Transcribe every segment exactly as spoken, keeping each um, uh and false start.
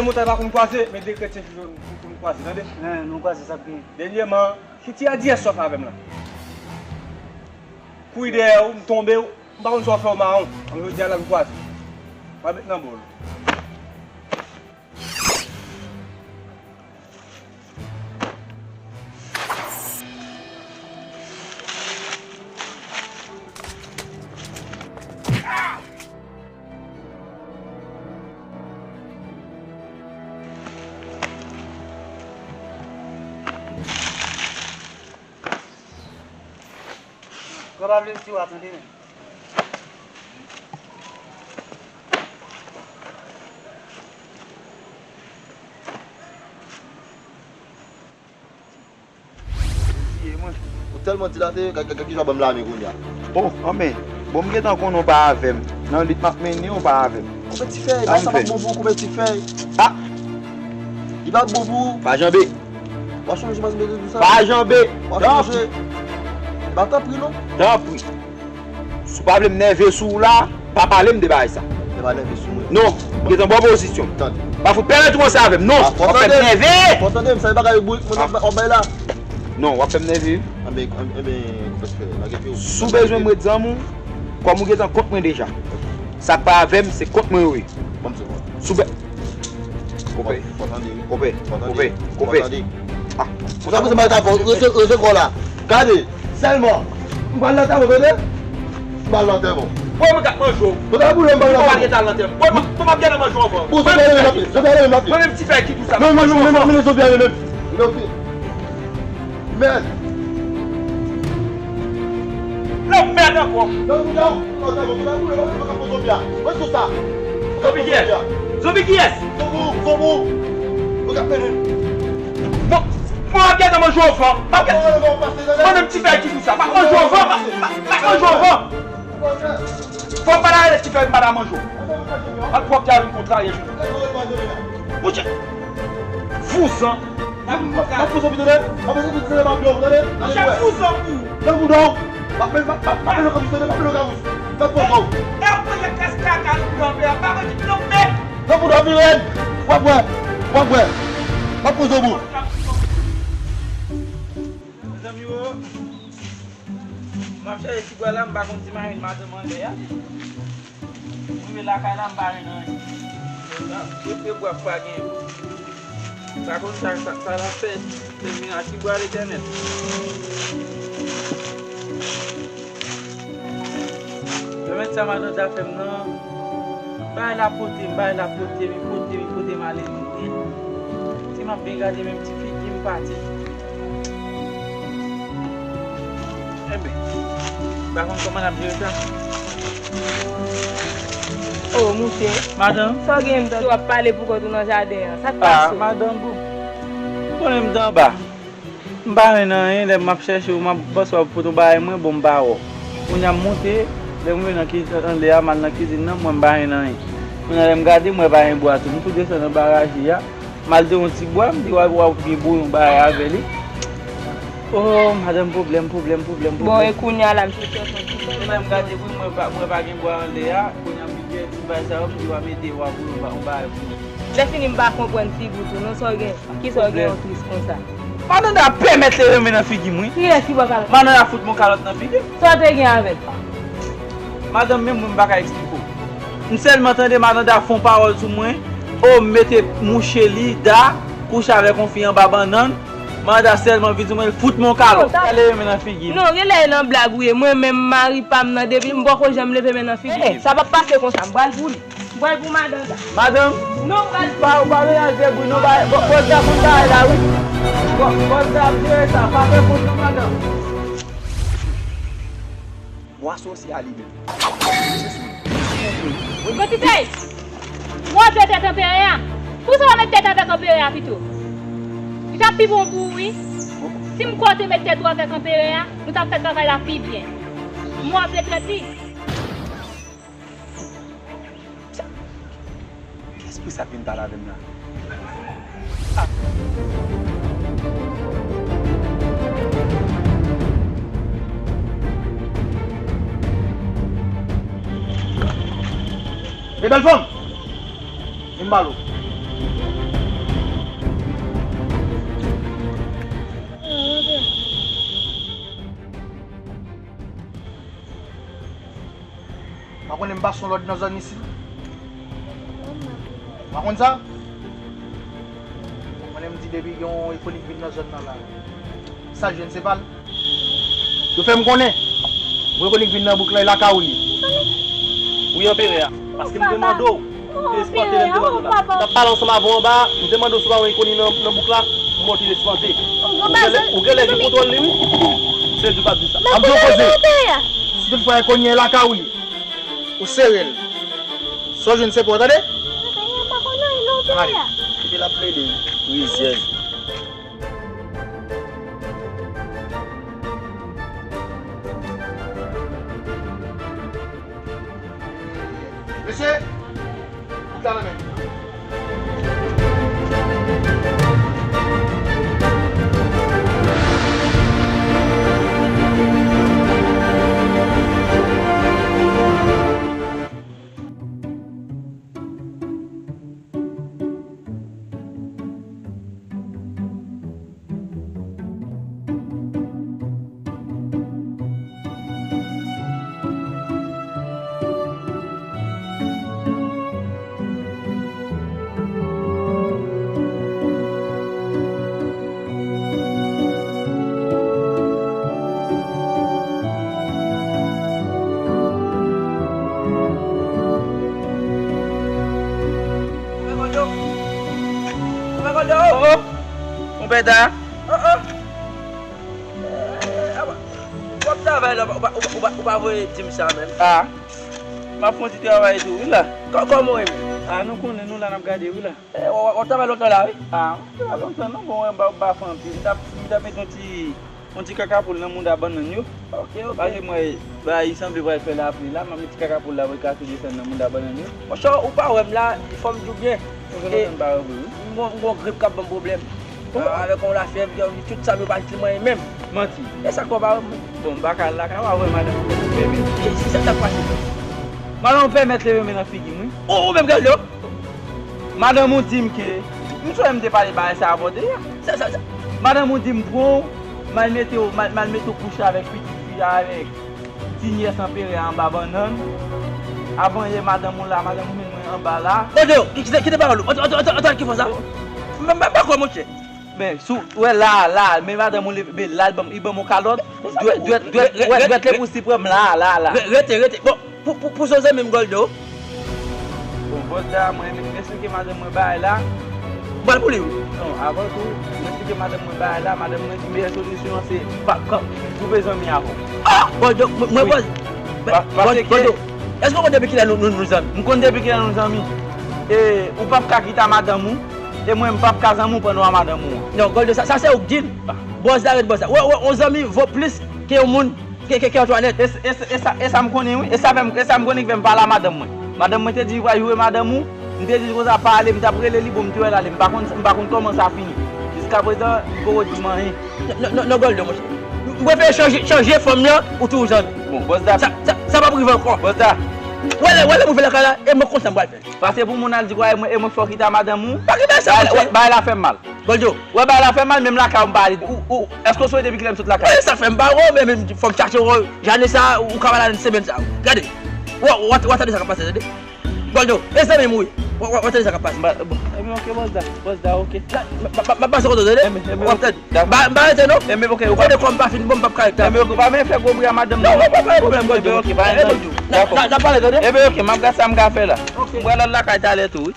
Montay pa konn kwaze, men de kretyen ki konn kwaze, tande? Hein, nou kwaze, sa ap gen. Dènyèman, ki ti radiyès w ap fè avè m la? Kouri dèyè w, m tonbe w, m pa konn sa w fè w mawon. An jodi a la nou kwaze. M ap met nan bòl. Pran pa vle m si w a tande menm. Ou tèlman dilate, gad, gad, gad kijan w ban m lame kounye a. Oh, anben, bon, m gentan konnen w pa avè m. Nan lit m ap mennen, w pa avè m. Koupe ti fèy, bay sa pa bon pou ou, koupe ti fèy. Ah! Li pa bon pou ou. Pa janbe. W ap chonje, w ap chonje. Pa janbe. W ap chonje. Ba, tanpri non. Tanpri. Si w pa vle m nève sou w la, pa pale m de bagay sa. Nève sou mwen. Non, m gentan ba w pozisyon. Tande. Pa fout pèmèt ou ranse avè m, non. W ap fè m nève. Fò tande m, sa e bagay bourik mwen w ap bay la. Non, w ap fè m nève. Anben, anben, koupe ti fèy, lage pye w. Si w bezwen m ret zanmi w, kòm ou gentan kont mwen deja. Sa k pa avè m, se kont mwen yo ye. Ban m segonn. Sou bè. Koupe. Fò tande wi. Koupe. Fò tande. Koupe. Koupe. Fò tande. Ah. Ou ta poze mwen ta fò, rete, rete kò la. Gade, sèlman. M pral lantèman, tande? M pral lantèman. Bò, mwen k ap manje w. Ou ta boule m pral lantèman. Ou pa gentan lantèman. Bò, mwen, mwen m ap gentan manje w ankò. Ou sot ale menm, sot ale menm. Mwen menm ti fèy ki dou sa. Non, non, non, non, non, non, non, non, non. Mèd. Lanmèd ankò. Zonbi kiyès? Zonbi kiyès? Bon, bon, w ap gentan manje w ankò. W ap gentan. Mwen menm ti fèy ki di w sa. M ap manje w ankò. M ap, m ap manje w ankò. Fò w pa ta rele ti fèy m pa ta manje w. Ak pwòp ta vin kontrarye jodi. Monchè. Vouzan. M ap, m ap poze w pi tande. M ap poze w pi tande, m ap di w tande. Monchè, vouzan pou ou. Nan bouda w. M ap, m ap, m ap, m ap, m ap poze w. E ap manje kras kaka nou kanpe a. Pa manje non men. Nan bouda w, vire. W ap wè. W ap wè. M ap poze w pou ou. Mezanmi o. M ap chache ti bwa la, m pa konn si m a jwenn madanm anlè a. M rive lakay la, m pa jwenn anyen. Prepare bwa pou pa gen. M pa konn sa, sa, sa l ap fè. Se vin a ti bwa Letènèl. Mwen mèt sa madanm ta fè m nan. Bagay la pote m, bagay la pote m, li pote m, li pote m ale loin. Si m ap byen gade menm ti figi m pati. Enben, m pa konn kòman n ap jere sa. Oh, mouche. Madanm. Sa w gen m tande w ap pale pou kont ou nan jaden an? Sa k pase w? Ah, madanm, bon. Ou konnen m t anba. M pa jwenn anyen, lè m ap chèche w, m ap panse w ap pote yon bagay mwen, bon, m pa wè w. Kounye a m monte, lè m rive nan ki-, anlè a, m al nan kizin nan, m wè m pa jwenn anyen. Kounye a lè m gade, m wè pa gen bwa tou. M tou desann anba raje a, m al de yon ti bwa, m di w a, w a gen bouyon bagay avè li. Oh, madanm, pwoblèm, pwoblèm, pwoblèm, pwoblèm. Bon, e kounye a la, m soti ansanm ti fèy. Kounye a m gade, wi, m wè pa, m wè pa gen bwa anlè a, kounye a m vin gen ti bagay sa yo, m di w a mete, w a bouyon, yon bagay pou mwen. Lè fini, m pa konprann figi w tou, non, sa w gen, kisa w gen yon tris konsa? Madanm ta pèmèt leve men nan figi m, wi. Kilès ki ba w kalòt? Madanm ta fout m yon kalòt nan figi m. Sa w te gen avè l? Madanm, menm mwen, m pa ka eksplike w. M sèlman tande madanm ta fè yon pawòl sou mwen, o, m mete mouche li, da, kouche avèk yon fi anba bannann. Madanm ta sèlman vin di mwen, l fout m yon kalòt. Sa leve men nan figi m. Non, genlè e nan blag ou ye. Mwen menm, mari pa m nan, depi m poko janm leve men nan figi m. Sa p ap pase konsa, m pral pou li. M pral pou madanm sa. Madanm? Non, m pral pou li. Pa, ou pa vle al debri non, ba, bò, bòs la konn bagay la, wi. Bò, bòs la ap jere sa, pa fè fot non, madanm. Bon, asosye a li menm. Bon, ti fèy, w antre tèt anperè a. Poukisa w pa met tèt avèk anperè a pito? Li t ap pi bon pou ou, wi. Si m kwè w te met tèt ou avèk anperè a, nou t ap fè travay la pi byen. M antre tèt li. Ki espri sa k vin pale avè m la? Ah. E bèl fanm! Vin m pale w. Pa konnen m pase yon lòd nan zòn isit. Pa konn sa? Konnen m di depi gen yon ekonik vin nan zòn nan la. Sa jwenn se pa l. Yo fè m konnen. Yon ekonik vin nan bouk la, e lakay ou li ye. Wi, anperè a. Paske m te mande w. Ou te espòte lè m te mande w la. M t ap pale ansanm avè w anba a, m te mande w si w pa wè ekonik nan, nan bouk la, m wè w te espòte. Ou genlè, ou genlè gen kontwòl li, wi. Se di w pa t di sa. Ap di w koze. Si toutfwa ekonik e lakay ou li ye. Ou sere l. Sa w jwenn se pa w, tande? Ann ale. Kite l ap plede, wi. Rizyèz. Mesye, bouk la nan men m. Konpè Goldo! Konpè Goldo! Oh, oh! Konpè Da! Oh, oh! Eh, apa, w ap travay la, ou pa, ou pa, ou pa, ou pa voye di m sa menm. Ah, m ap fè yon ti travay tou, wi la. Kò-, kòman w ye menm? Ah, nou konnen, nou la, n ap gade, wi la. Eh, w, w, w ap travay lontan la, wi? Ah, m ap travay lontan, non, bon, w pa, w pa fè anpil. M t ap, m t ap met yon ti, yon ti kaka poul nan mouda bannann yo. Ok, ok. Paske m wè, bagay sanble pral fè lapli la, m ap met ti kaka poul la pou l ka tou desann nan mouda bannann yo. Monchè, ou pa wè m la, fò m di w byen. Ou gen lontan m pa wè w, wi. M gon, m gon grip k ap ban m pwoblèm. Ah, avèk yon lafyèv, tout sa m yo pa itil mwen menm. Manti. E sa k fè w pa wè m? Bon, m pa ka al lakay ou, w a wè madanm ou leve men. Ki, ki sa k pase? Madanm ou pèmèt leve men nan figi m, wi. Ou, ou menm Goldo? Madanm ou di m ke, m sonje m te pale bagay sa a avè w deja. Sa, sa, sa. Madanm ou di m pran w, m al mete w, m al, m al mete w kouche avèk pitit fi a, avèk ti nyès anperè a anba bannann. Avanyè madanm ou la, madanm ou jwenn mwen anba la. Goldo, ki, ki, kite pawòl ou. Antan, antan, antan, antan, ki fè sa? M, m, m pa kwè, monchè. Men, si w wè la, la, men madanm ou leve, men la, li ban m, li ban m yon kalòt. Dwèt, dwèt, dwèt, wè, dwèt Lepousi pran m la, la, la. Re-, rete, rete. Bon, pou, pou, pou sa w zanmi m Goldo. Bon, bòs Da, mwen, m esplike madanm mwen bagay la. Bal pou li, wi. Non, avan tou, m esplike madanm mwen bagay la, madanm mwen di meyè solisyon an se pa, ka, koupe zanmi avè w. Ah! Goldo, mwen, mwen, wi. Bòs, pa, bòs, paske Goldo, èske w konn depi kilè nou, nou, nou zanmi? M konn depi kilè nou zanmi. E, ou p ap ka kite madanm ou, e mwen, m p ap ka zanmi w pandan w a madanm ou an. Non, Goldo, sa, sa se ou k di l. Ah. Bòs Da, rete bòs Da. Wè, wè, yon zanmi vo plis ke yon moun. Ke, ke, ke Antoinette. E, e, e sa, e sa m konnen, wi. E sa fè m, e sa m konnen ki fè m pale a madanm mwen. Madanm mwen te di li pral joure madanm ou. M te di l konsa pa ale, m t ap rele li, bon, m te wè l ale. M pa konn, m pa konn kòman sa fini. Jiskaprezan, li poko di m anyen. Non, non, non, Goldo, monchè. Ou prefere chanje, chanje fanm nan, ou toujou zanmi. Bon, bòs Da. Sa, sa, sa p ap rive ankò. Bòs Da. Wè lè, wè lè m rive lakay la, e mwen konn sa m pral fè. Pase pou moun al di kwa e mwen, e mwen fè w kite a madanm ou. Pa gen bagay sa, monchè. Bagay la fè m mal. Goldo. Wè bagay la fè mal, menm lakay ou m pa ale. Ou, ou, èske w sonje depi kilè m sot lakay? Wè, sa fè m pa wè w, men, men fò m chache w. Jane sa, ou ka pa ladan semèn sa. Gade. Wè, w, w, w tande sa k ap pase, tande. Goldo, e zanmi m ou ye. W, w, w tande sa k ap pase. Ebyen, oke, bòs Da. Bòs Da, oke. M ap pase kote w, tande. W ap tande. M pa rete, non. Ebyen, oke, ou konnen kò m pa fin bon, m p ap ka rete. Ebyen, oke, ou pa menm fè gwo bri a madanm nan. Non, non, pa gen pwoblèm, Goldo. Ebyen, oke, pa gen pwoblèm. Dakò. N ap pale, tande. Ebyen, oke, m ap gad sa m ka fè la. Oke. M pral al lakay talè tou, wi.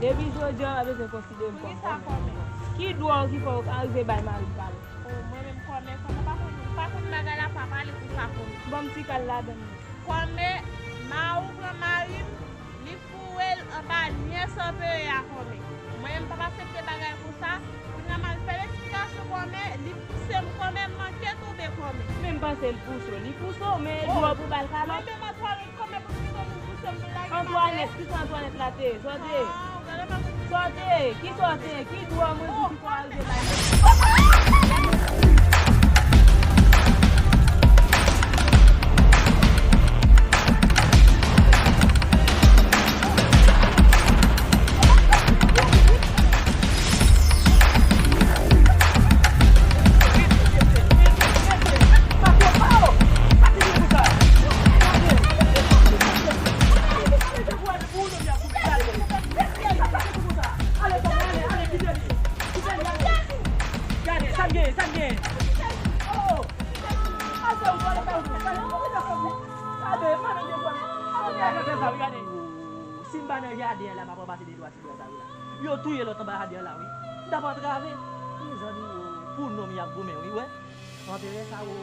Depi jodi a, w pa bezwen konsidere m kòm kòmè. Ki dwa w ki fè w ka rive bay mari m pale? O, mwen menm kòmè, kòmè pa konn, pa konn bagay la, pa pale pou sa kòmè. Ban m ti kal ladann nan. Kòmè, mari w pran mari m, li foure l anba nyès anperè a kòmè. Mwen menm m p ap aksepte bagay konsa. Kounye a m al fè leksplikasyon kòmè, li pouse m kòmè, m manke tonbe kòmè. Men m panse l pouse w, li pouse w, men e dwòl pou ba l kalòt. Mwen menm Antoinette kòmè pou m kite w pou Antwanèt, ki sa Antwanèt la te? Sòte! Sòte! Ki sòte? Ki dwòl mwen di ki pou al jwe la? Gade, sa m genyen, sa m genyen. Oh! Gade, madan Dye, gade. Gade, gade, gade. Si m pa nan jaden an la, m ap ranmase de twa ti bwa sa yo la. Yo touye lòt anba jaden an la, wi. M t ap antrave. Mezanmi, o, pou nonm y ap goumen, wi, wè. Anperè sa, o,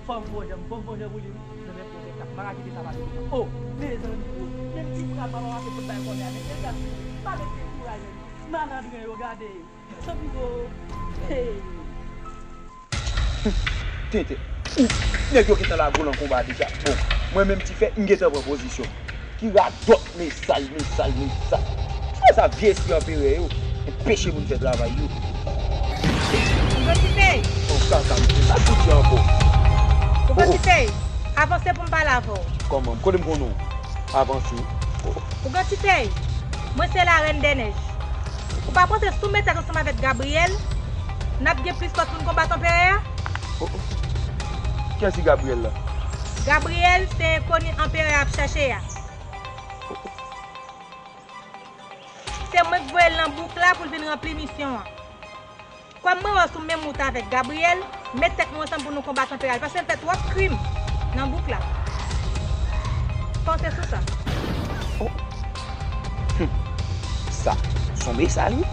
fò m fè yon jan, fò m fè yon jan pou li, wi. Non, men pwofèt la, m pa ka kite sa pase konsa. O, mezanmi, o, menm ti bra m pa pase pou l bay kòlè a, men nèg la, pa met dekouraje, malandren yo, gade. Santigo. Hey. Tenten. Ou, nèg yo gentan lago nan konba deja. Bon, mwen menm Tifè, m gentan pran pozisyon. Ki radòt mesaj, mesaj, mesaj. Sa sa vye espri anperè yo. Enpeche moun fè travay yo. Ou gen Tifè? Yon kaka, m pa fouti ankò. Ou gen Tifè? Avanse pou m pale avè w. Kòman? Kote m konnen w? Avanse. Ou gen Tifè? Mwen se la Reine des Neiges. Ou pa panse si w met tèt ansanm avèk Gabriel, n ap gen plis fòs pou n konbat anperè a? Oh, oh. Kiyès ki Gabriel la? Gabriel se enkoni anperè a ap chache a. Se mwen k voye l nan bouk la pou l vin ranpli misyon an. Kòm mwen wè w sou menm wout avèk Gabriel, met tèt nou ansanm pou nou konbat anperè a, paske l fè twòp krim nan bouk la. Panse sou sa. Oh. Hum. Sa, s on mesaj, wi.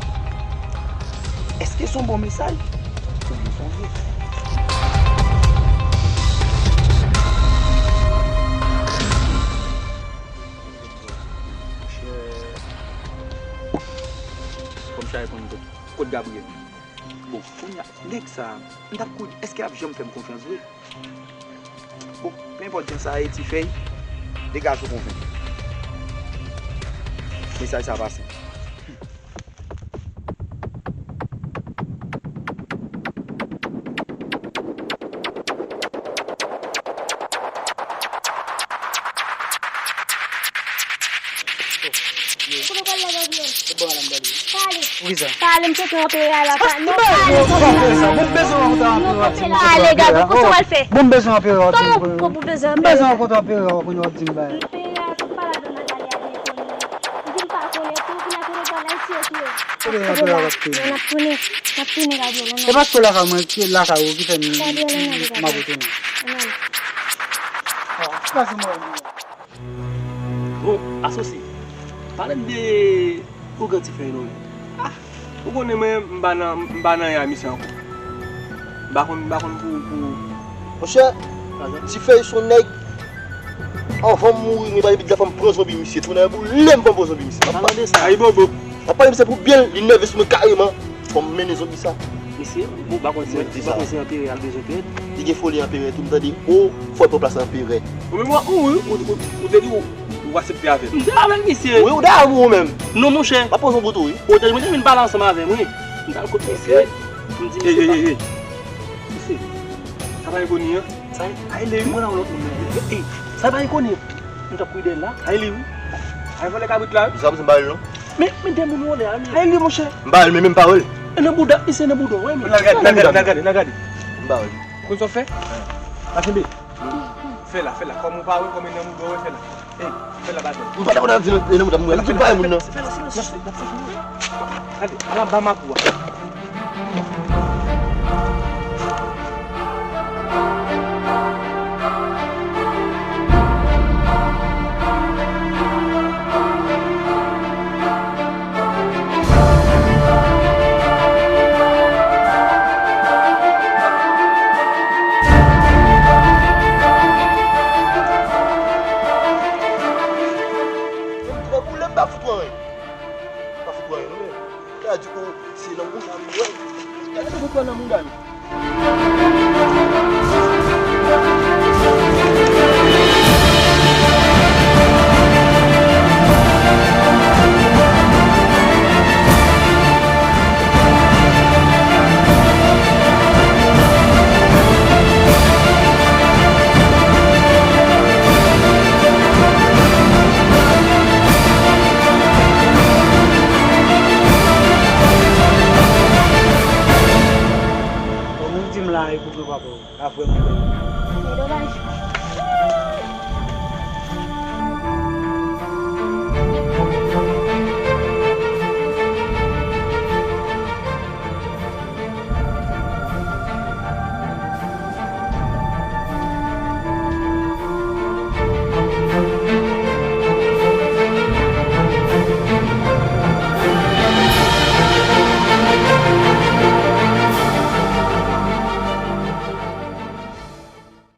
Èske s on bon mesaj? Oubyen s on vye? Monchè, kòm chay konn kot, kot Gabriel? Bon, kounye a, nèg sa, m t ap kouri, èske l ap janm fè m konfyans vre? Bon, penpòt jan sa ye, Tifè, degaje w konvenk. Mesaj sa pase. Kote w pral la, Gabriel? E bò a la m prale. Pale. Poukisa? Pale, m cheke anperè a la. Pa, non, pale, pale. Bon, m bezwen rankontre anperè a. Pale, Gabriel, kòman w al fè? Bon, m bezwen anperè a. Kòman w bezwen anperè a? M bezwen rankontre anperè a, kounye a w ap di m bagay. Anperè a, sa pa ladan n ap pale a byen konnen. Ou di m pa konnen, tou, ou vin ak yon nèg pa nan sye tou. Kote anperè a ap tounen? N ap tounen, n ap tounen, Gabriel, ann ale. E pa sou lakay mwen, ki lakay ou ki fè m, m ap retounen. Ann ale. Ah, pase mwen. Bon, asosi, pale m de ougan ti fèy non. Ah, ou konnen mwen, m pa nan, m pa nan ya misye ankò. M pa konn, m pa konn pou, pou... Monchè, ti fèy s on nèg, anvan m mouri, mwen pa depi la fè m pran zonbi misye, tounen boule m pran zonbi misye. Pale de sa. Ayibobo. M ap pale misye pou byen, li nève sou mwen kareman. Fò m mennen zonbi sa. Mesye, ou pa konn si, ou pa konn si anperè a bezwen trèt? Li gen foli anperè tou, m tande, o, fò l pran plas anperè. Ou menm, ou, ou, ou, ou, ou te di ou, ou aksepte avè m. M te avèk misye. Wi, ou dakò avè ou menm. Non, monchè. M ap pran zonbi tou, wi. Ou te, mwen te vin pale ansanm avè m, wi. M t al kot misye, m di misye. Ey, ey, ey, ey. Mesye, sa pa egoni an? Sa, ay, lè mwen nan lòt moun nan. Ey, sa pa egoni an? M t ap kouri dèyè l la. Ay, li, wi. Ay, vòlè kabrit la, wi. Sa, m ba l non. Men, men de moun wòlè a, men. Ay, li, monchè. M ba l, men menm pawòl. E nan bouda, misye nan bouda, wè, men. N al gade, n al gade, n al gade, n al gade. M ba l. Konn sa w fè? Mache be. Fè la, fè la. Kòm ou pa wè, kòm e nan bouda, wè, fè la. Ey, fè la, patwon. M pa dakò nan di nan, nan bouda m wè. Tout bagay moun nan. Fè la, fè la, fè la. Gade, anba mapou a. Lè boule m pa fout wè anyen. Pa fout wè anyen non, men. Sa di kou se nan bouch a li wè. Gade nou fout wè nan mouda li.